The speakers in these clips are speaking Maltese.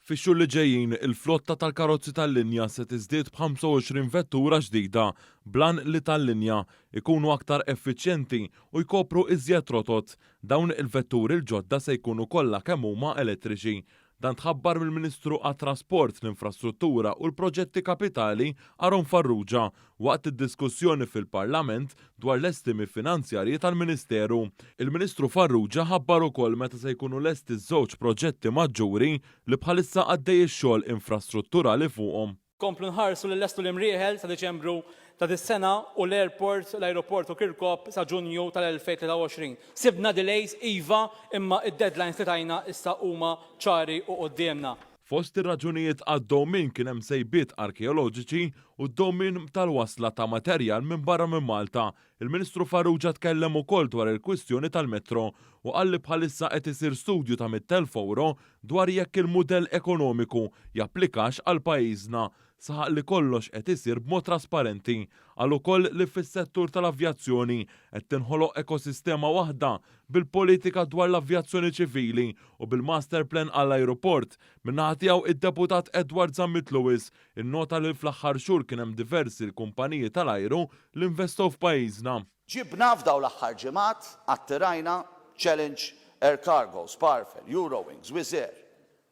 Fix-xhur li ġejjin, il-flotta tal-karozzi tal-linja se tiżdied b'25 vettura ġdida bl-għan li tal-linja jkunu aktar effiċjenti u jkopru iżjed rotot. Dawn il-vetturi l-ġodda se jkunu kollha kemm huma elettriċi. Dan tħabbar mill-Ministru għat-Trasport, l-Infrastruttura u l-Proġetti Kapitali Aaron Farrugia waqt id-diskussjoni fil-Parlament dwar l-estimi finanzjarji tal-Ministeru. Il-Ministru Farrugia ħabbar ukoll meta se jkunu lesti ż-żewġ proġetti maġġuri li bħalissa għaddej ix-xogħol infrastrutturali fuqhom. Nkomplu nħarsu li nlestu l-Imrieħel sa Diċembru ta' dis-sena u l-airport, l-ajruport u Kirkop sa Ġunju tal-2023. Sibna delays, iva, imma d-deadlines li tajna issa huma ċari u quddiemna. Fost ir-raġunijiet għad-dewmien kien hemm sejbiet arkeoloġiċi u d-dewmien tal-wasla ta' materjal minn barra minn Malta Il-Ministru Farrugia tkellem ukoll dwar il-kwistjoni tal-metro u qal li bħalissa qed isir studju ta' 100,000 ewro dwar jekk il-mudell ekonomiku japplikax għal pajjiżna. Saħaq li kollox qed isir b'mod trasparenti. Qal ukoll li fis-settur tal-avjazzjoni qed tinħoloq ekosistema waħda bil-politika dwar l-avjazzjoni ċivili u bil-master plan għall-ajruport. Min-naħa tiegħu id-Deputat Edward Zammit Lewis Innota li fl-aħħar xhur kien hemm diversi l-kumpaniji tal-ajru li nvestow f'pajjiżna. Ġibna f'dawn l-aħħar ġimgħat, attirajna Challenge Air Cargo, Sparfel, Eurowings, Wizz Air,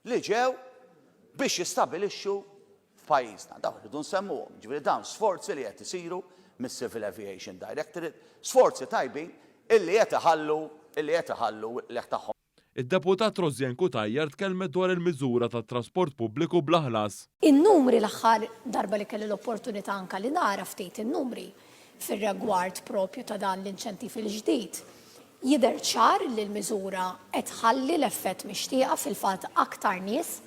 li ġew biex jistabilixxu f'pajjiżna. Dawn irridu nsemmuhom. Jiġifieri dawn sforzi li qed isiru mis-Civil Aviation Directorate, sforzi tajbin illi qed iħallu illi qed iħallu l-qligħ tagħhom. Id-Deputat Rosianne Cutajar tkellmet dwar il-miżura tat-trasport pubbliku bla ħlas. In-numri l-aħħar darba li kelli l-opportunità anke li nara ftit in-numri fir-rigward propju ta' dan l-inċentiv il-ġdid, jidher ċar li l-miżura qed tħalli l-effett mixtieqa fil-fatt aktar nies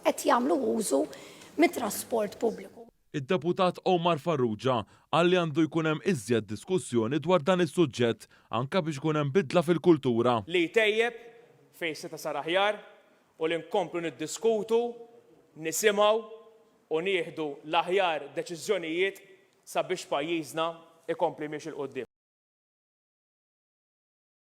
qed jagħmlu użu mit-trasport pubbliku. Id-Deputat Omar Farrugia qal li għandu jkun hemm iżjed diskussjoni dwar dan is-suġġett anke biex ikun hemm bidla fil-kultura. Li jtejjeb fejn seta' sar aħjar u li nkomplu niddiskutu, nisimgħu u nieħdu l-aħjar deċiżjonijiet sabiex pajjiżna jkompli miexi 'l quddiem.